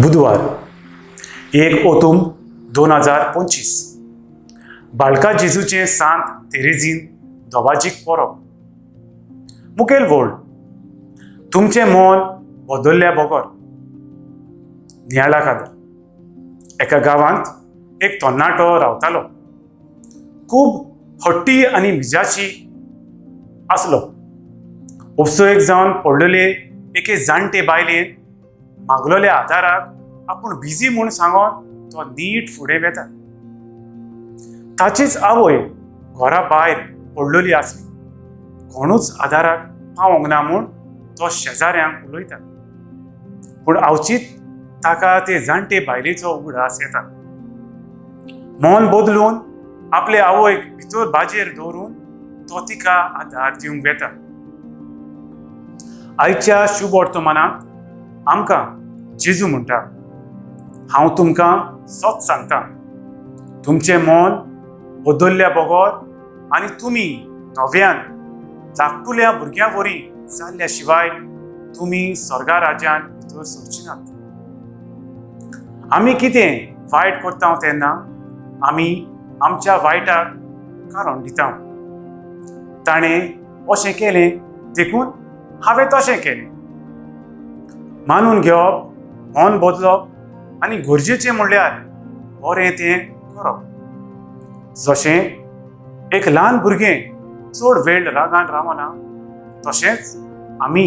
बुधवार 1 ओतूम 2025 बाळका जेजूचें सांत तेरेझीन दोबाजीक परब. मुखेल वोर्ड तुमचें मन बदल्ल्या बगर. नियाळा खातीर एका गांवांत एक तरणाटो रावतालो. खूब हट्टी आनी मिजाशी आसलो. उपसोयक जावन पडलेले एके जाणटे बायलेन मागलोल्या आदाराक आपूण बिजी म्हूण सांगोन तो नीट फुडें वेता. ताचीच आवय घरा भायर पडलेली आसली. कोणूच आदाराक पावोंक ना म्हूण तो शेजाऱ्यांक उलयता, पूण अवचीत ताका ते जाणटे बायलेचो उगडास येता. मन बदलून आपले आवयक भितर बाजेर दवरून तो तिका आदार दिवंक वेता. आयच्या शुभ वर्तमानांत आमकां जेजू म्हणटा, हांव तुमकां सत सांगता, तुमचें मन बदल्ल्या बगर आनी तुमी नव्यान धाकटुल्या भुरग्यां वरी जाल्ल्या शिवाय तुमी स्वर्गा राज्यान भितर सरची नात. आमी कितें वायट करता तेन्ना आमी आमच्या वायटाक कारण दिता. ताणें अशें केलें देखून हांवें तशें केलें. मानून घेवप, मन बदलप आनी गरजेचें म्हणल्यार बरें तें करप. जशें एक ल्हान भुरगें चड वेळ रागान रावना, तशेंच आमी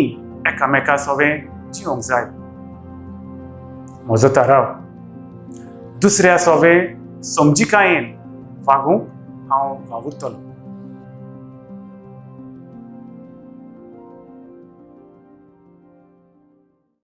एकामेका सवें जिवंक जाय. म्हजो थाराव, दुसऱ्या सवें समजिकायेन वागूंक हांव वावुरतलो.